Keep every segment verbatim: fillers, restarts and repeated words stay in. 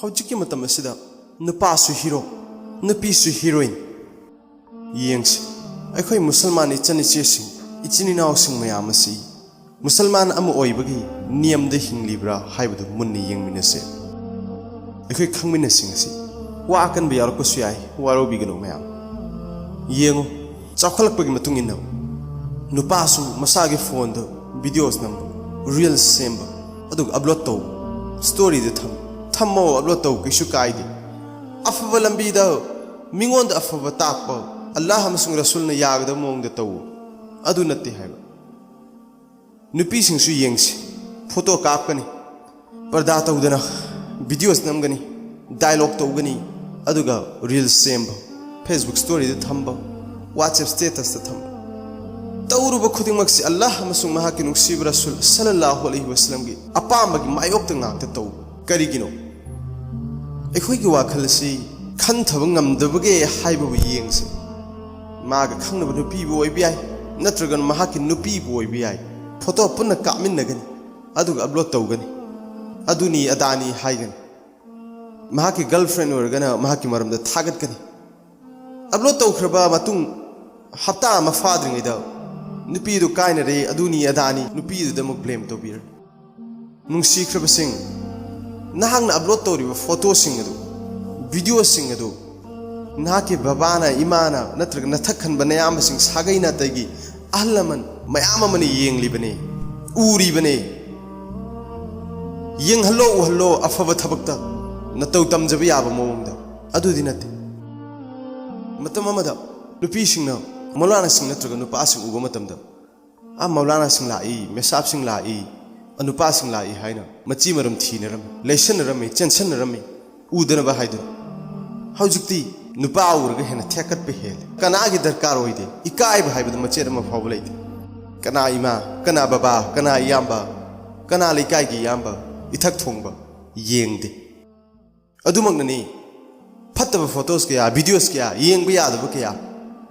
ꯍꯧꯖꯤꯛꯀꯤ ꯃꯇꯝ ꯑꯁꯤꯗ ꯅꯨꯄꯥꯁꯨ ꯍꯤꯔꯣ, ꯅꯨꯄꯤꯁꯨ ꯍꯤꯔꯣꯏꯟ꯫ ꯌꯦꯡꯁꯤ, ꯑꯩꯈꯣꯏ ꯃꯨꯁꯜꯃꯥꯟ ꯏꯆꯟ ꯏꯆꯦꯁꯤꯡ, ꯏꯆꯤꯟ ꯏꯅꯥꯎꯁꯤꯡ ꯃꯌꯥꯝ ꯑꯁꯤ ꯃꯨꯁꯜꯃꯥꯟ ꯑꯃ ꯑꯣꯏꯕꯒꯤ ꯅꯤꯌꯝꯗ ꯍꯤꯡꯂꯤꯕ꯭ꯔꯥ ꯍꯥꯏꯕꯗꯨ ꯃꯨꯟꯅ ꯌꯦꯡꯃꯤꯟꯅꯁꯦ꯫ ꯑꯩꯈꯣꯏ ꯈꯪꯃꯤꯟꯅꯁꯤ ꯉꯁꯤ꯫ ꯋꯥ ꯑꯀꯟꯕ ꯌꯥꯎꯔꯛꯄꯁꯨ ꯌꯥꯏ, ꯋꯥꯔꯧꯕꯤꯒꯅꯨ ꯃꯌꯥꯝ꯫ ꯌꯦꯡꯉꯨ, ꯆꯥꯎꯈꯠꯂꯛꯄꯒꯤ ꯃꯇꯨꯡ ꯏꯟꯅ ꯅꯨꯄꯥꯁꯨ ꯃꯁꯥꯒꯤ ꯐꯣꯟꯗ videos ꯅꯝꯕ, reels ꯁꯦꯝꯕ, ꯑꯗꯨꯒ upload ꯇꯧꯕ, storyꯗ ꯊꯝꯕ, ꯊꯝꯃꯣ, upload ꯇꯧ, ꯀꯩꯁꯨ ꯀꯥꯏꯗꯦ꯫ ꯑꯐꯕ ꯂꯝꯕꯤꯗ ꯃꯤꯉꯣꯟꯗ ꯑꯐꯕ ꯇꯥꯛꯄ, ꯑꯜꯂꯥꯍ ꯑꯃꯁꯨꯡ ꯔꯁꯨꯜꯅ ꯌꯥꯒꯗꯕ ꯃꯑꯣꯡꯗ ꯇꯧ, ꯑꯗꯨ ꯅꯠꯇꯦ ꯍꯥꯏꯕ꯫ ꯅꯨꯄꯤꯁꯤꯡꯁꯨ ꯌꯦꯡꯁꯤ, photo ꯀꯥꯞꯀꯅꯤ, ꯄꯔꯗꯥ ꯇꯧꯗꯅ videos ꯅꯝꯒꯅꯤ, dialogue ꯇꯧꯒꯅꯤ, ꯑꯗꯨꯒ reels ꯁꯦꯝꯕ, Facebook storyꯗ ꯊꯝꯕ, WhatsApp statusꯇ ꯊꯝꯕ꯫ ꯇꯧꯔꯨꯕ ꯈꯨꯗꯤꯡꯃꯛꯁꯤ ꯑꯜꯂꯥꯍ ꯑꯃꯁꯨꯡ ꯃꯍꯥꯛꯀꯤ ꯅꯨꯡꯁꯤꯕ ꯔꯁꯨꯜ ꯁꯜꯂꯜꯂꯥꯍꯨ ꯑꯂꯩꯍꯤ ꯋꯁꯜꯂꯝꯒꯤ ꯑꯄꯥꯝꯕꯒꯤ ꯃꯥꯌꯣꯛꯇ ꯉꯥꯛꯇ ꯇꯧꯕ꯫ ꯀꯔꯤꯒꯤꯅꯣ? ꯑꯩꯈꯣꯏꯒꯤ ꯋꯥꯈꯜ ꯑꯁꯤ ꯈꯟꯊꯕ ꯉꯝꯗꯕꯒꯦ ꯍꯥꯏꯕꯕꯨ ꯌꯦꯡꯁꯤ꯫ ꯃꯥꯒ ꯈꯪꯅꯕ ꯅꯨꯄꯤꯕꯨ ꯑꯣꯏꯕ ꯌꯥꯏ, ꯅꯠꯇ꯭ꯔꯒꯅ ꯃꯍꯥꯛꯀꯤ ꯅꯨꯄꯤꯕꯨ ꯑꯣꯏꯕ ꯌꯥꯏ꯫ Photo ꯄꯨꯟꯅ ꯀꯥꯞꯃꯤꯟꯅꯒꯅꯤ, ꯑꯗꯨꯒ upload ꯇꯧꯒꯅꯤ꯫ ꯑꯗꯨꯅꯤ ꯑꯗꯥꯅꯤ ꯍꯥꯏꯒꯅꯤ꯫ ꯃꯍꯥꯛꯀꯤ girlfriend ꯑꯣꯏꯔꯒꯅ ꯃꯍꯥꯛꯀꯤ ꯃꯔꯝꯗ ꯊꯥꯒꯠꯀꯅꯤ꯫ Upload ꯇꯧꯈ꯭ꯔꯕ ꯃꯇꯨꯡ ꯍꯞꯇꯥ ꯑꯃ ꯐꯥꯗ꯭ꯔꯤꯉꯩꯗ ꯅꯨꯄꯤꯗꯨ ꯀꯥꯏꯅꯔꯦ, ꯑꯗꯨꯅꯤ ꯑꯗꯥꯅꯤ, ꯅꯨꯄꯤꯗꯨꯗ ꯑꯃꯨꯛ blame ꯇꯧꯕꯤꯔꯅꯤ꯫ ꯅꯨꯡꯁꯤꯈ꯭ꯔꯕꯁꯤꯡ, ꯅꯍꯥꯛꯅ upload ꯇꯧꯔꯤꯕ photoꯁꯤꯡ ꯑꯗꯨ, videoꯁꯤꯡ ꯑꯗꯨ ꯅꯍꯥꯛꯀꯤ ꯕꯕꯥꯅ, ꯏꯃꯥꯅ, ꯅꯠꯇ꯭ꯔꯒ ꯅꯊꯛ ꯈꯟꯕ ꯅꯌꯥꯝꯕꯁꯤꯡ, ꯁꯥꯒꯩ ꯅꯥꯇꯩꯒꯤ ꯑꯍꯜ ꯂꯃꯟ ꯃꯌꯥꯝ ꯑꯃꯅ ꯌꯦꯡꯂꯤꯕꯅꯤ, ꯎꯔꯤꯕꯅꯤ꯫ ꯌꯦꯡꯍꯜꯂꯣ, ꯎꯍꯜꯂꯣ, ꯑꯐꯕ ꯊꯕꯛꯇ ꯅꯇꯧ ꯇꯝꯖꯕ ꯌꯥꯕ ꯃꯑꯣꯡꯗ꯫ ꯑꯗꯨꯗꯤ ꯅꯠꯇꯦ꯫ ꯃꯇꯝ ꯑꯃꯗ ꯅꯨꯄꯤꯁꯤꯡꯅ ꯃꯧꯂꯥꯅꯥꯁꯤꯡ ꯅꯠꯇ꯭ꯔꯒ ꯅꯨꯄꯥꯁꯤꯡ ꯎꯕ ꯃꯇꯝꯗ, "ꯑꯥ, ꯃꯧꯂꯥꯅꯥꯁꯤꯡ ꯂꯥꯛꯏ, ꯃꯦꯁꯥꯞꯁꯤꯡ ꯂꯥꯛꯏ, ꯑꯥ, ꯅꯨꯄꯥꯁꯤꯡ ꯂꯥꯛꯏ" ꯍꯥꯏꯅ ꯃꯆꯤ ꯃꯔꯝ ꯊꯤꯅꯔꯝꯃꯤ, ꯂꯩꯁꯟꯅꯔꯝꯃꯤ, ꯆꯦꯟꯁꯟꯅꯔꯝꯃꯤ, ꯎꯗꯅꯕ ꯍꯥꯏꯗꯨꯅ꯫ ꯍꯧꯖꯤꯛꯇꯤ ꯅꯨꯄꯥ ꯎꯔꯒ ꯍꯦꯟꯅ ꯊꯦꯛꯀꯠꯄ ꯍꯦꯜꯂꯦ꯫ ꯀꯅꯥꯒꯤ ꯗꯔꯀꯥꯔ ꯑꯣꯏꯗꯦ, ꯏꯀꯥꯏꯕ ꯍꯥꯏꯕꯗꯨ ꯃꯆꯦꯠ ꯑꯃ ꯐꯥꯎꯕ ꯂꯩꯇꯦ꯫ ꯀꯅꯥ ꯏꯃꯥ, ꯀꯅꯥ ꯕꯕꯥ, ꯀꯅꯥ ꯏꯌꯥꯝꯕ, ꯀꯅꯥ ꯂꯩꯀꯥꯏꯒꯤ ꯏꯌꯥꯝꯕ, ꯏꯊꯛ ꯊꯣꯡꯕ ꯌꯦꯡꯗꯦ꯫ ꯑꯗꯨꯃꯛꯅꯅꯤ, ꯐꯠꯇꯕ photos ꯀꯌꯥ, videos ꯀꯌꯥ, ꯌꯦꯡꯕ ꯌꯥꯗꯕ ꯀꯌꯥ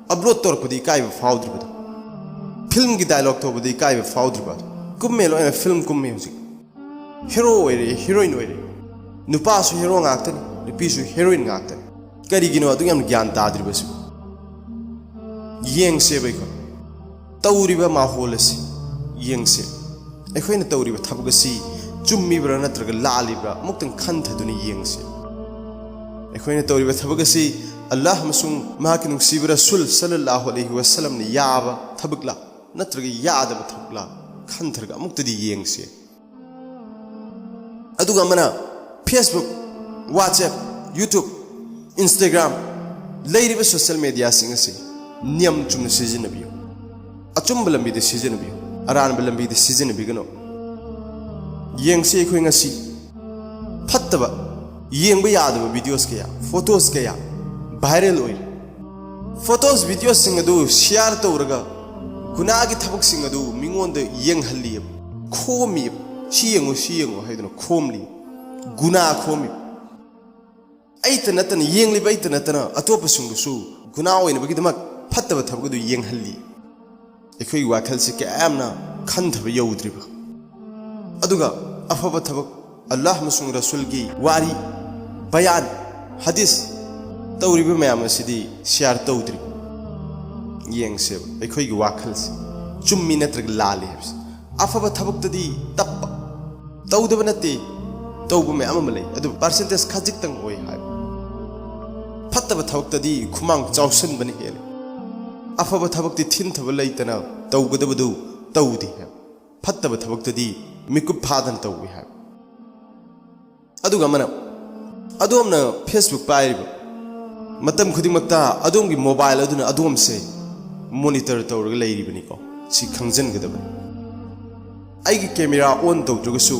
upload ꯇꯧꯔꯛꯄꯗ ꯏꯀꯥꯏꯕ ꯐꯥꯎꯗ꯭ꯔꯤꯕꯗꯣ꯫ Filmꯒꯤ dialogue ꯇꯧꯕꯗ ꯏꯀꯥꯏꯕ ꯐꯥꯎꯗ꯭ꯔꯤꯕ ꯑꯗꯣ꯫ ꯀꯨꯝꯃꯦ, ꯂꯣꯏꯅ film ꯀꯨꯝꯃꯦ ꯍꯧꯖꯤꯛ꯫ Hero ꯑꯣꯏꯔꯦ, heroine ꯑꯣꯏꯔꯦ꯫ ꯅꯨꯄꯥꯁꯨ ꯍꯦꯔꯣ ꯉꯥꯛꯇꯅꯤ, ꯅꯨꯄꯤꯁꯨ ꯍꯦꯔꯣꯏꯟ ꯉꯥꯛꯇꯅꯤ꯫ ꯀꯔꯤꯒꯤꯅꯣ ꯑꯗꯨꯛ ꯌꯥꯝ ꯒ꯭ꯌꯥꯟ ꯇꯥꯗ꯭ꯔꯤꯕꯁꯤꯕꯨ? ꯌꯦꯡꯁꯦꯕ ꯑꯩꯈꯣꯏ꯫ ꯇꯧꯔꯤꯕ ꯃꯥꯍꯣꯜ ꯑꯁꯤ ꯌꯦꯡꯁꯦ꯫ ꯑꯩꯈꯣꯏꯅ ꯇꯧꯔꯤꯕ ꯊꯕꯛ ꯑꯁꯤ ꯆꯨꯝꯃꯤꯕ꯭ꯔꯥ ꯅꯠꯇ꯭ꯔꯒ ꯂꯥꯜꯂꯤꯕ꯭ꯔꯥ ꯑꯃꯨꯛꯇꯪ ꯈꯟꯊꯗꯨꯅ ꯌꯦꯡꯁꯦ꯫ ꯑꯩꯈꯣꯏꯅ ꯇꯧꯔꯤꯕ ꯊꯕꯛ ꯑꯁꯤ ꯑꯜꯂꯥꯍ ꯑꯃꯁꯨꯡ ꯃꯍꯥꯛꯀꯤ ꯅꯨꯡꯁꯤꯕ ꯔꯁꯨꯜ ꯁꯜꯂꯜꯂꯥꯍꯨ ꯑꯂꯩꯍꯤ ꯋꯥꯁꯜꯂꯝꯅ ꯌꯥꯕ ꯊꯕꯛꯂꯥ ꯅꯠꯇ꯭ꯔꯒ ꯌꯥꯗꯕ ꯊꯕꯛꯂꯥ ꯈꯟꯊꯔꯒ ꯑꯃꯨꯛꯇꯗꯤ ꯌꯦꯡꯁꯦ꯫ ꯑꯗꯨꯒ ꯑꯃꯅ Facebook, WhatsApp, YouTube, Instagram, ꯂꯩꯔꯤꯕ social mediaꯁꯤꯡ ꯑꯁꯤ ꯅꯤꯌꯝ ꯆꯨꯝꯅ ꯁꯤꯖꯤꯟꯅꯕꯤꯌꯨ꯫ ꯑꯆꯨꯝꯕ ꯂꯝꯕꯤꯗ ꯁꯤꯖꯤꯟꯅꯕꯤꯌꯨ, ꯑꯔꯥꯟꯕ ꯂꯝꯕꯤꯗ ꯁꯤꯖꯤꯟꯅꯕꯤꯒꯅꯨ꯫ ꯌꯦꯡꯁꯤ ꯑꯩꯈꯣꯏ ꯉꯁꯤ ꯐꯠꯇꯕ, ꯌꯦꯡꯕ ꯌꯥꯗꯕ videos ꯀꯌꯥ, photos ꯀꯌꯥ viral ꯑꯣꯏꯔꯤ꯫ Photos videosꯁꯤꯡ ꯑꯗꯨ share ꯇꯧꯔꯒ ꯒꯨꯅꯥꯒꯤ ꯊꯕꯛꯁꯤꯡ ꯑꯗꯨ ꯃꯤꯉꯣꯟꯗ ꯌꯦꯡꯍꯜꯂꯤꯑꯕ, ꯈꯣꯝꯃꯤꯑꯕ꯫ "ꯁꯤ ꯌꯦꯡꯉꯨ, ꯁꯤ ꯌꯦꯡꯉꯨ" ꯍꯥꯏꯗꯨꯅ ꯈꯣꯝꯂꯤ, ꯒꯨꯅꯥ ꯈꯣꯝꯃꯤ꯫ ꯑꯩꯇ ꯅꯠꯇꯅ, ꯌꯦꯡꯂꯤꯕ ꯑꯩꯇ ꯅꯠꯇꯅ ꯑꯇꯣꯞꯄꯁꯤꯡꯗꯨꯁꯨ ꯒꯨꯅꯥ ꯑꯣꯏꯅꯕꯒꯤꯗꯃꯛ ꯐꯠꯇꯕ ꯊꯕꯛ ꯑꯗꯨ ꯌꯦꯡꯍꯜꯂꯤ꯫ ꯑꯩꯈꯣꯏꯒꯤ ꯋꯥꯈꯜꯁꯤ ꯀꯌꯥ ꯌꯥꯝꯅ ꯈꯟꯊꯕ ꯌꯧꯗ꯭ꯔꯤꯕ? ꯑꯗꯨꯒ ꯑꯐꯕ ꯊꯕꯛ, ꯑꯜꯂꯥꯍ ꯑꯃꯁꯨꯡ ꯔꯁꯨꯜꯒꯤ ꯋꯥꯔꯤ, ꯕꯌꯥꯟ, ꯍꯗꯤꯁ ꯇꯧꯔꯤꯕ ꯃꯌꯥꯝ ꯑꯁꯤꯗꯤ share ꯇꯧꯗ꯭ꯔꯤ꯫ ꯌꯦꯡꯁꯦꯕ ꯑꯩꯈꯣꯏꯒꯤ ꯋꯥꯈꯜꯁꯦ ꯆꯨꯝꯃꯤ ꯅꯠꯇ꯭ꯔꯒ ꯂꯥꯜꯂꯤ ꯍꯥꯏꯕꯁꯦ꯫ ꯑꯐꯕ ꯊꯕꯛꯇꯗꯤ ꯇꯞꯄ, ꯇꯧꯗꯕ ꯅꯠꯇꯦ, ꯇꯧꯕ ꯃꯌꯥꯝ ꯑꯃ ꯂꯩ, ꯑꯗꯨꯕꯨ percentage ꯈꯖꯤꯛꯇꯪ ꯑꯣꯏ ꯍꯥꯏꯕ꯫ ꯐꯠꯇꯕ ꯊꯕꯛꯇꯗꯤ ꯈꯨꯃꯥꯡ ꯆꯥꯎꯁꯟꯕꯅ ꯍꯦꯜꯂꯤ꯫ ꯑꯐꯕ ꯊꯕꯛꯇꯤ ꯊꯤꯟꯊꯕ ꯂꯩꯇꯅ ꯇꯧꯒꯗꯕꯗꯨ ꯇꯧꯗꯦ ꯍꯥꯏꯕ꯫ ꯐꯠꯇꯕ ꯊꯕꯛꯇꯗꯤ ꯃꯤꯀꯨꯞ ꯐꯥꯗꯅ ꯇꯧꯏ ꯍꯥꯏꯕ꯫ ꯑꯗꯨꯒ ꯑꯃꯅ, ꯑꯗꯣꯝꯅ Facebook ꯄꯥꯏꯔꯤꯕ ꯃꯇꯝ ꯈꯨꯗꯤꯡꯃꯛꯇ ꯑꯗꯣꯝꯒꯤ mobile ꯑꯗꯨꯅ ꯑꯗꯣꯝꯁꯦ monitor ꯇꯧꯔꯒ ꯂꯩꯔꯤꯕꯅꯤꯀꯣ꯫ ꯁꯤ ꯈꯪꯖꯤꯟꯒꯗꯕꯅꯤ꯫ ꯑꯩꯒꯤ camera on ꯇꯧꯗ꯭ꯔꯒꯁꯨ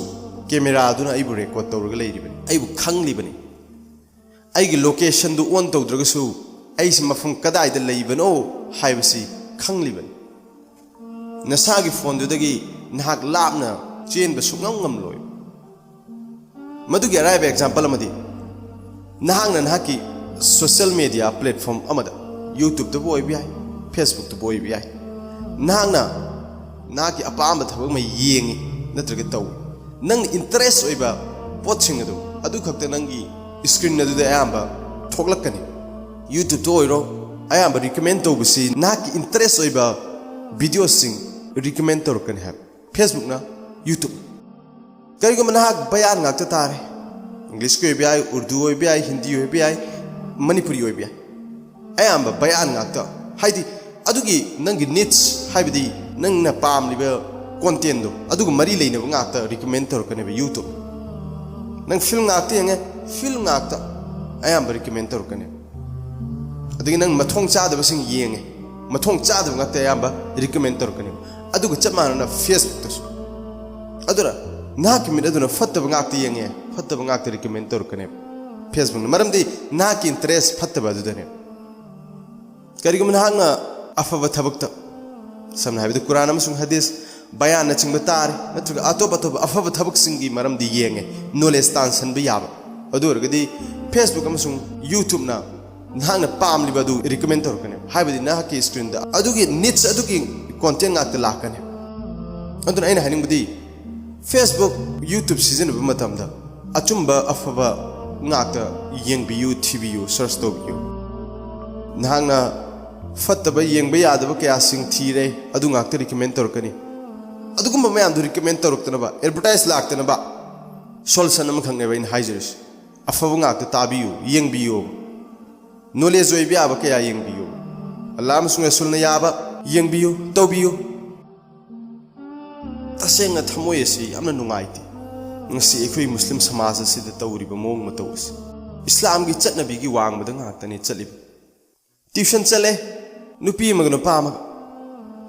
camera ꯑꯗꯨꯅ ꯑꯩꯕꯨ record ꯇꯧꯔꯒ ꯂꯩꯔꯤꯕꯅꯤ, ꯑꯩꯕꯨ ꯈꯪꯂꯤꯕꯅꯤ꯫ ꯑꯩꯒꯤ locationꯗꯨ on ꯇꯧꯗ꯭ꯔꯒꯁꯨ ꯑꯩꯁꯤ ꯃꯐꯝ ꯀꯗꯥꯏꯗ ꯂꯩꯕꯅꯣ ꯍꯥꯏꯕꯁꯤ ꯈꯪꯂꯤꯕꯅꯤ꯫ ꯅꯁꯥꯒꯤ phoneꯗꯨꯗꯒꯤ ꯅꯍꯥꯛ ꯂꯥꯞꯅ ꯆꯦꯟꯕ ꯁꯨꯡꯉꯝ ꯉꯝꯂꯣꯏ꯫ ꯃꯗꯨꯒꯤ ꯑꯔꯥꯏꯕ example ꯑꯃꯗꯤ, ꯅꯍꯥꯛꯅ ꯅꯍꯥꯛꯀꯤ social media platform ꯑꯃꯗ, YouTubeꯇꯕꯨ ꯑꯣꯏꯕ ꯌꯥꯏ, Facebookꯇꯕꯨ ꯑꯣꯏꯕ ꯌꯥꯏ, ꯅꯍꯥꯛꯅ ꯅꯍꯥꯛꯀꯤ ꯑꯄꯥꯝꯕ ꯊꯕꯛ ꯑꯃ ꯌꯦꯡꯉꯤ ꯅꯠꯇ꯭ꯔꯒ ꯇꯧꯏ꯫ ꯅꯪꯅ interest ꯑꯣꯏꯕ ꯄꯣꯠꯁꯤꯡ ꯑꯗꯨ ꯑꯗꯨ ꯈꯛꯇ ꯅꯪꯒꯤ screen ꯑꯗꯨꯗ ꯑꯌꯥꯝꯕ ꯊꯣꯛꯂꯛꯀꯅꯤ꯫ YouTube-ꯇ ꯑꯣꯏꯔꯣ, ꯑꯌꯥꯝꯕ recommend ꯇꯧꯕꯁꯤ ꯅꯍꯥꯛꯀꯤ interest ꯑꯣꯏꯕ videoꯁꯤꯡ recommend ꯇꯧꯔꯛꯀꯅꯤ ꯍꯥꯏꯕ, Facebook-ꯅ, YouTube꯫ ꯀꯔꯤꯒꯨꯝꯕ ꯅꯍꯥꯛ ꯕꯌꯥꯟ ꯉꯥꯛꯇ ꯇꯥꯔꯦ, English-ꯀꯤ ꯑꯣꯏꯕ ꯌꯥꯏ, Urdu ꯑꯣꯏꯕ ꯌꯥꯏ, Hindi ꯑꯣꯏꯕ ꯌꯥꯏ, Manipuri ꯑꯣꯏꯕ ꯌꯥꯏ, ꯑꯌꯥꯝꯕ ꯕꯌꯥꯟ ꯉꯥꯛꯇ, ꯍꯥꯏꯗꯤ ꯑꯗꯨꯒꯤ ꯅꯪꯒꯤ niche, ꯍꯥꯏꯕꯗꯤ ꯅꯪꯅ ꯄꯥꯝꯂꯤꯕ content-ꯗꯣ, ꯑꯗꯨꯒ ꯃꯔꯤ ꯂꯩꯅꯕ ꯉꯥꯛꯇ recommend ꯇꯧꯔꯛꯀꯅꯦꯕ YouTube꯫ ꯅꯪ film ꯉꯥꯛꯇ ꯌꯦꯡꯉꯦ, film ꯉꯥꯛꯇ ꯑꯌꯥꯝꯕ recommend ꯇꯧꯔꯛꯀꯅꯦꯕ꯫ ꯑꯗꯒꯤ ꯅꯪ ꯃꯊꯣꯡ ꯆꯥꯗꯕꯁꯤꯡ ꯌꯦꯡꯉꯦ, ꯃꯊꯣꯡ ꯆꯥꯗꯕ ꯉꯥꯛꯇ ꯑꯌꯥꯝꯕ recommend ꯇꯧꯔꯛꯀꯅꯦꯕ꯫ ꯑꯗꯨꯒ ꯆꯞ ꯃꯥꯟꯅꯅ Facebook-ꯇꯁꯨ꯫ ꯑꯗꯨꯅ ꯅꯍꯥꯛꯀꯤ ꯃꯤꯠ ꯑꯗꯨꯅ ꯐꯠꯇꯕ ꯉꯥꯛꯇ ꯌꯦꯡꯉꯦ, ꯐꯠꯇꯕ ꯉꯥꯛꯇ recommend ꯇꯧꯔꯛꯀꯅꯦꯕ Facebook-ꯅ, ꯃꯔꯝꯗꯤ ꯅꯍꯥꯛꯀꯤ interest ꯐꯠꯇꯕ ꯑꯗꯨꯗꯅꯦꯕ꯫ ꯀꯔꯤꯒꯨꯝꯕ ꯅꯍꯥꯛꯅ ꯑꯐꯕ ꯊꯕꯛꯇ, ꯁꯝꯅ ꯍꯥꯏꯔꯕꯗ Quran ꯑꯃꯁꯨꯡ Hadith, ꯕꯌꯥꯟꯅꯆꯤꯡꯕ ꯇꯥꯔꯦ, ꯅꯠꯇ꯭ꯔꯒ ꯑꯇꯣꯞ ꯑꯇꯣꯞꯄ ꯑꯐꯕ ꯊꯕꯛꯁꯤꯡꯒꯤ ꯃꯔꯝꯗꯤ ꯌꯦꯡꯉꯦ, knowledge ꯇꯥꯟꯁꯤꯟꯕ ꯌꯥꯕ, ꯑꯗꯨ ꯑꯣꯏꯔꯒꯗꯤ Facebook ꯑꯃꯁꯨꯡ YouTube-ꯅ ꯅꯍꯥꯛꯅ ꯄꯥꯝꯂꯤꯕ ꯑꯗꯨ recommend ꯇꯧꯔꯛꯀꯅꯦꯕ, ꯍꯥꯏꯕꯗꯤ ꯅꯍꯥꯛꯀꯤ screen-ꯗ ꯑꯗꯨꯒꯤ niche, ꯑꯗꯨꯒꯤ content ꯉꯥꯛꯇ ꯂꯥꯛꯀꯅꯦꯕ꯫ ꯑꯗꯨꯅ ꯑꯩꯅ ꯍꯥꯏꯅꯤꯡꯕꯗꯤ, Facebook, YouTube ꯁꯤꯖꯤꯟꯅꯕ ꯃꯇꯝꯗ ꯑꯆꯨꯝꯕ ꯑꯐꯕ ꯉꯥꯛꯇ ꯌꯦꯡꯕꯤꯌꯨ, ꯊꯤꯕꯤꯌꯨ, search ꯇꯧꯕꯤꯌꯨ꯫ ꯅꯍꯥꯛꯅ ꯐꯠꯇꯕ, ꯌꯦꯡꯕ ꯌꯥꯗꯕ ꯀꯌꯥꯁꯤꯡ ꯊꯤꯔꯦ, ꯑꯗꯨ ꯉꯥꯛꯇ recommend ꯇꯧꯔꯛꯀꯅꯤ꯫ ꯑꯗꯨꯒꯨꯝꯕ ꯃꯌꯥꯝꯗꯨ recommend ꯇꯧꯔꯛꯇꯅꯕ, advertise ꯂꯥꯛꯇꯅꯕ solution ꯑꯃꯈꯛꯅꯦꯕ ꯑꯩꯅ ꯍꯥꯏꯖꯔꯤꯁꯤ꯫ ꯑꯐꯕ ꯉꯥꯛꯇ ꯇꯥꯕꯤꯌꯨ, ꯌꯦꯡꯕꯤꯌꯨ꯫ Knowledge ꯑꯣꯏꯕ ꯌꯥꯕ ꯀꯌꯥ ꯌꯦꯡꯕꯤꯌꯨ꯫ ꯑꯜꯂꯥꯍ ꯑꯃꯁꯨꯡ ꯔꯁꯨꯜꯅ ꯌꯥꯕ ꯌꯦꯡꯕꯤꯌꯨ, ꯇꯧꯕꯤꯌꯨ꯫ ꯇꯁꯦꯡꯅ ꯊꯃꯣꯏ ꯑꯁꯤ ꯌꯥꯝꯅ ꯅꯨꯡꯉꯥꯏꯇꯦ꯫ ꯉꯁꯤ ꯑꯩꯈꯣꯏ ꯃꯨꯁꯂꯤꯝ ꯁꯃꯥꯖ ꯑꯁꯤꯗ ꯇꯧꯔꯤꯕ ꯃꯑꯣꯡ ꯃꯇꯧ ꯑꯁꯤ ꯏꯁꯂꯥꯝꯒꯤ ꯆꯠꯅꯕꯤꯒꯤ ꯋꯥꯡꯃꯗ ꯉꯥꯛꯇꯅꯤ ꯆꯠꯂꯤꯕ꯫ Tuition ꯆꯠꯂꯦ, ꯅꯨꯄꯤ ꯑꯃꯒ ꯅꯨꯄꯥ ꯑꯃꯒ꯫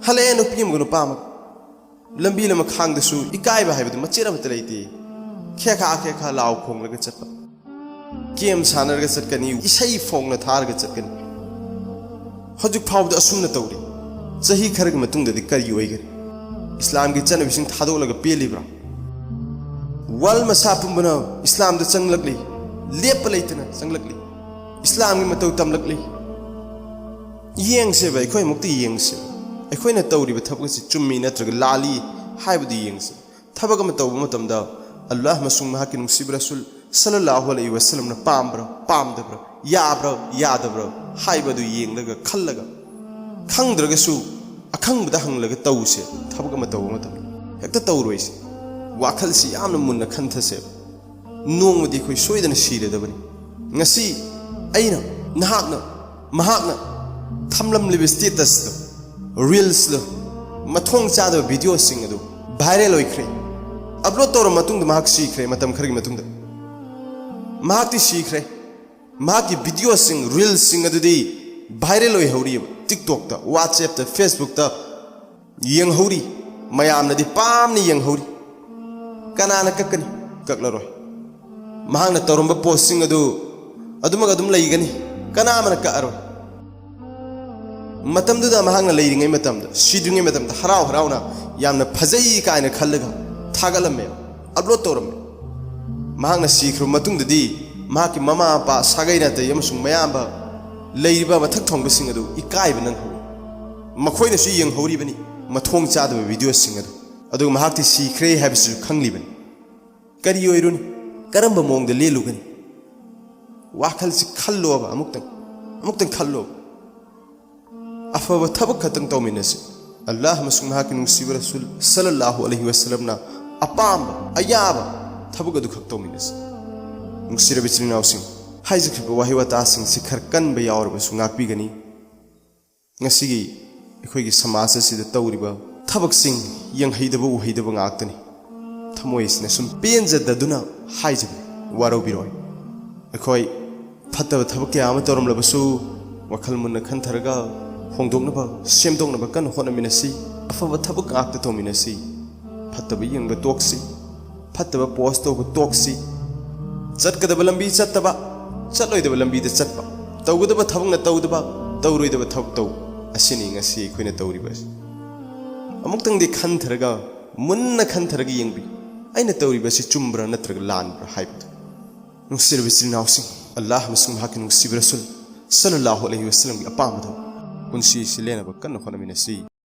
ꯍꯜꯂꯛꯑꯦ, ꯅꯨꯄꯤ ꯑꯃꯒ ꯅꯨꯄꯥ ꯑꯃꯒ꯫ ꯂꯝꯕꯤ ꯂꯃꯈꯥꯡꯗꯁꯨ ꯏꯀꯥꯏꯕ ꯍꯥꯏꯕꯗꯨ ꯃꯆꯦꯠ ꯑꯃꯠꯇ ꯂꯩꯇꯦ꯫ ꯈꯦꯈꯥ ꯈꯦꯈꯥ ꯂꯥꯎ ꯈꯣꯡꯂꯒ ꯆꯠꯄ, game ꯁꯥꯟꯅꯔꯒ ꯆꯠꯀꯅꯤ, ꯏꯁꯩ ꯐꯣꯡꯅ ꯊꯥꯔꯒ ꯆꯠꯀꯅꯤ꯫ ꯍꯧꯖꯤꯛ ꯐꯥꯎꯕꯗ ꯑꯁꯨꯝꯅ ꯇꯧꯔꯤ꯫ ꯆꯍꯤ ꯈꯔꯒꯤ ꯃꯇꯨꯡꯗꯗꯤ ꯀꯔꯤ ꯑꯣꯏꯒꯅꯤ? ꯏꯁꯂꯥꯝꯒꯤ ꯆꯠꯅꯕꯤꯁꯤꯡ ꯊꯥꯗꯣꯛꯂꯒ ꯄꯦꯜꯂꯤꯕ꯭ꯔꯥ? World ꯃꯁꯥ ꯄꯨꯝꯕꯅ ꯏꯁꯂꯥꯝꯗ ꯆꯪꯂꯛꯂꯤ, ꯂꯦꯞꯄ ꯂꯩꯇꯅ ꯆꯪꯂꯛꯂꯤ, ꯏꯁꯂꯥꯝꯒꯤ ꯃꯇꯧ ꯇꯝꯂꯛꯂꯤ꯫ ꯌꯦꯡꯁꯦꯕ, ꯑꯩꯈꯣꯏ ꯑꯃꯨꯛꯇ ꯌꯦꯡꯁꯦꯕ꯫ ꯑꯩꯈꯣꯏꯅ ꯇꯧꯔꯤꯕ ꯊꯕꯛ ꯑꯁꯤ ꯆꯨꯝꯃꯤ ꯅꯠꯇ꯭ꯔꯒ ꯂꯥꯜꯂꯤ ꯍꯥꯏꯕꯗꯨ ꯌꯦꯡꯁꯦ꯫ ꯊꯕꯛ ꯑꯃ ꯇꯧꯕ ꯃꯇꯝꯗ ꯑꯜꯂꯥꯍ ꯑꯃꯁꯨꯡ ꯃꯍꯥꯛꯀꯤ ꯅꯨꯡꯁꯤꯕ ꯔꯁꯨꯜ ꯁꯜꯂꯜꯂꯥꯍꯨ ꯑꯂꯩꯍꯤ ꯋꯥꯁꯜꯂꯝꯅ ꯄꯥꯝꯕ꯭ꯔꯥ, ꯄꯥꯝꯗꯕ꯭ꯔꯥ, ꯌꯥꯕ꯭ꯔꯥ, ꯌꯥꯗꯕ꯭ꯔꯥ ꯍꯥꯏꯕꯗꯨ ꯌꯦꯡꯂꯒ, ꯈꯜꯂꯒ, ꯈꯪꯗ꯭ꯔꯒꯁꯨ ꯑꯈꯪꯕꯗ ꯍꯪꯂꯒ ꯇꯧꯁꯦ꯫ ꯊꯕꯛ ꯑꯃ ꯇꯧꯕ ꯃꯇꯝꯗ ꯍꯦꯛꯇ ꯇꯧꯔꯣꯏꯁꯦ꯫ ꯋꯥꯈꯜꯁꯤ ꯌꯥꯝꯅ ꯃꯨꯟꯅ ꯈꯟꯊꯁꯦꯕ꯫ ꯅꯣꯡꯃꯗꯤ ꯑꯩꯈꯣꯏ ꯁꯣꯏꯗꯅ ꯁꯤꯔꯗꯕꯅꯤ꯫ ꯉꯁꯤ ꯑꯩꯅ, ꯅꯍꯥꯛꯅ, ꯃꯍꯥꯛꯅ ꯊꯝꯂꯝꯂꯤꯕ statusꯇꯣ, reelsꯗꯣ, ꯃꯊꯣꯡ ꯆꯥꯗꯕ videoꯁꯤꯡ ꯑꯗꯨ viral ꯑꯣꯏꯈ꯭ꯔꯦ꯫ Upload ꯇꯧꯔꯕ ꯃꯇꯨꯡꯗ ꯃꯍꯥꯛ ꯁꯤꯈ꯭ꯔꯦ꯫ ꯃꯇꯝ ꯈꯔꯒꯤ ꯃꯇꯨꯡꯗ ꯃꯍꯥꯛꯇꯤ ꯁꯤꯈ꯭ꯔꯦ꯫ ꯃꯍꯥꯛꯀꯤ videoꯁꯤꯡ, reelsꯁꯤꯡ ꯑꯗꯨꯗꯤ viral ꯑꯣꯏꯍꯧꯔꯤꯕ꯫ TikTokꯇ, WhatsAppꯇ, Facebookꯇ ꯌꯦꯡꯍꯧꯔꯤ, ꯃꯌꯥꯝꯅꯗꯤ ꯄꯥꯝꯅ ꯌꯦꯡꯍꯧꯔꯤ꯫ ꯀꯅꯥꯅ ꯀꯛꯀꯅꯤ? ꯀꯛꯂꯔꯣꯏ꯫ ꯃꯍꯥꯛꯅ ꯇꯧꯔꯝꯕ postꯁꯤꯡ ꯑꯗꯨ ꯑꯗꯨꯃꯛ ꯑꯗꯨꯝ ꯂꯩꯒꯅꯤ꯫ ꯀꯅꯥ ꯑꯃꯅ ꯀꯛꯑꯔꯣꯏ꯫ ꯃꯇꯝꯗꯨꯗ ꯃꯍꯥꯛꯅ ꯂꯩꯔꯤꯉꯩ ꯃꯇꯝꯗ, ꯁꯤꯗ꯭ꯔꯤꯉꯩ ꯃꯇꯝꯗ ꯍꯔꯥꯎ ꯍꯔꯥꯎꯅ ꯌꯥꯝꯅ ꯐꯖꯩ ꯀꯥꯏꯅ ꯈꯜꯂꯒ ꯊꯥꯒꯠꯂꯝꯃꯦ, upload ꯇꯧꯔꯝꯃꯦ꯫ ꯃꯍꯥꯛꯅ ꯁꯤꯈ꯭ꯔꯕ ꯃꯇꯨꯡꯗꯗꯤ ꯃꯍꯥꯛꯀꯤ ꯃꯃꯥ ꯃꯄꯥ, ꯁꯥꯒꯩ ꯅꯥꯇꯩ ꯑꯃꯁꯨꯡ ꯃꯌꯥꯝꯕ, ꯂꯩꯔꯤꯕ ꯃꯊꯛ ꯊꯣꯡꯕꯁꯤꯡ ꯑꯗꯨ ꯏꯀꯥꯏꯕ ꯅꯪꯍꯧꯏ꯫ ꯃꯈꯣꯏꯅꯁꯨ ꯌꯦꯡꯍꯧꯔꯤꯕꯅꯤ ꯃꯊꯣꯡ ꯆꯥꯗꯕ videoꯁꯤꯡ ꯑꯗꯨ꯫ ꯑꯗꯨꯒ ꯃꯍꯥꯛꯇꯤ ꯁꯤꯈ꯭ꯔꯦ ꯍꯥꯏꯕꯁꯤꯁꯨ ꯈꯪꯂꯤꯕꯅꯤ꯫ ꯀꯔꯤ ꯑꯣꯏꯔꯨꯅꯤ? ꯀꯔꯝꯕ ꯃꯑꯣꯡꯗ ꯂꯦꯜꯂꯨꯒꯅꯤ? ꯋꯥꯈꯜꯁꯤ ꯈꯜꯂꯣꯕ, ꯑꯃꯨꯛꯇꯪ, ꯑꯃꯨꯛꯇꯪ ꯈꯜꯂꯣꯕ꯫ ꯑꯐꯕ ꯊꯕꯛ ꯈꯛꯇꯪ ꯇꯧꯃꯤꯟꯅꯁꯤ꯫ ꯑꯜꯂꯥꯍ ꯑꯃꯁꯨꯡ ꯃꯍꯥꯛꯀꯤ ꯅꯨꯡꯁꯤꯕ ꯔꯁꯨꯜ ꯁꯜꯂꯜꯂꯥꯍꯨ ꯑꯂꯩꯍꯤ ꯋꯥꯁꯜꯂꯝꯅ ꯑꯄꯥꯝꯕ, ꯑꯌꯥꯕ ꯊꯕꯛ ꯑꯗꯨꯈꯛ ꯇꯧꯃꯤꯟꯅꯁꯤ꯫ ꯅꯨꯡꯁꯤꯔꯕ ꯏꯆꯤꯜ ꯏꯅꯥꯎꯁꯤꯡ, ꯍꯥꯏꯖꯈ꯭ꯔꯤꯕ ꯋꯥꯍꯩ ꯋꯥꯇꯥꯁꯤꯡꯁꯤ ꯈꯔ ꯀꯟꯕ ꯌꯥꯎꯔꯕꯁꯨ ꯉꯥꯛꯄꯤꯒꯅꯤ꯫ ꯉꯁꯤꯒꯤ ꯑꯩꯈꯣꯏꯒꯤ ꯁꯃꯥꯖ ꯑꯁꯤꯗ ꯇꯧꯔꯤꯕ ꯊꯕꯛꯁꯤꯡ ꯌꯦꯡꯍꯩꯗꯕ ꯎꯍꯩꯗꯕ ꯉꯥꯛꯇꯅꯤ꯫ ꯊꯃꯣꯏ ꯑꯁꯤꯅ ꯁꯨꯝ ꯄꯦꯟꯖꯗꯗꯨꯅ ꯍꯥꯏꯖꯕꯅꯤ, ꯋꯥꯔꯧꯕꯤꯔꯣꯏ꯫ ꯑꯩꯈꯣꯏ ꯐꯠꯇꯕ ꯊꯕꯛ ꯀꯌꯥ ꯑꯃ ꯇꯧꯔꯝꯂꯕꯁꯨ, ꯋꯥꯈꯜ ꯃꯨꯟꯅ ꯈꯟꯊꯔꯒ ꯍꯣꯡꯗꯣꯛꯅꯕ, ꯁꯦꯝꯗꯣꯛꯅꯕ ꯀꯟꯅ ꯍꯣꯠꯅꯃꯤꯟꯅꯁꯤ꯫ ꯑꯐꯕ ꯊꯕꯛ ꯉꯥꯛꯇ ꯇꯧꯃꯤꯟꯅꯁꯤ꯫ ꯐꯠꯇꯕ ꯌꯦꯡꯕ ꯇꯣꯛꯁꯤ꯫ ꯐꯠꯇꯕ post ꯇꯧꯕ ꯇꯣꯛꯁꯤ꯫ ꯆꯠꯀꯗꯕ ꯂꯝꯕꯤ ꯆꯠꯇꯕ, ꯆꯠꯂꯣꯏꯗꯕ ꯂꯝꯕꯤꯗ ꯆꯠꯄ, ꯇꯧꯒꯗꯕ ꯊꯕꯛꯅ ꯇꯧꯗꯕ, ꯇꯧꯔꯣꯏꯗꯕ ꯊꯕꯛ ꯇꯧꯕ꯫ ꯑꯁꯤꯅꯤ ꯉꯁꯤ ꯑꯩꯈꯣꯏꯅ ꯇꯧꯔꯤꯕ ꯑꯁꯤ꯫ ꯑꯃꯨꯛꯇꯪꯗꯤ ꯈꯟꯊꯔꯒ, ꯃꯨꯟꯅ ꯈꯟꯊꯔꯒ ꯌꯦꯡꯕꯤꯌꯨ, ꯑꯩꯅ ꯇꯧꯔꯤꯕ ꯑꯁꯤ ꯆꯨꯝꯕ꯭ꯔꯥ ꯅꯠꯇ꯭ꯔꯒ ꯂꯥꯟꯕ꯭ꯔꯥ ꯍꯥꯏꯕꯗꯨ꯫ ꯅꯨꯡꯁꯤꯔꯕ ꯏꯆꯤꯜ ꯏꯅꯥꯎꯁꯤꯡ, ꯑꯜꯂꯥꯍ ꯑꯃꯁꯨꯡ ꯃꯍꯥꯛꯀꯤ ꯅꯨꯡꯁꯤꯕ ꯔꯁꯨꯜ ꯁꯜꯂꯜꯂꯥꯍꯨ ꯑꯂꯩꯍꯤ ꯋꯥꯁꯜꯂꯝꯒꯤ ꯑꯄꯥꯝꯕꯗ ꯄꯨꯟꯁꯤ ꯑꯁꯤ ꯂꯦꯟꯅꯕ ꯀꯟꯅ ꯍꯣꯠꯅꯃꯤꯟꯅꯁꯤ꯫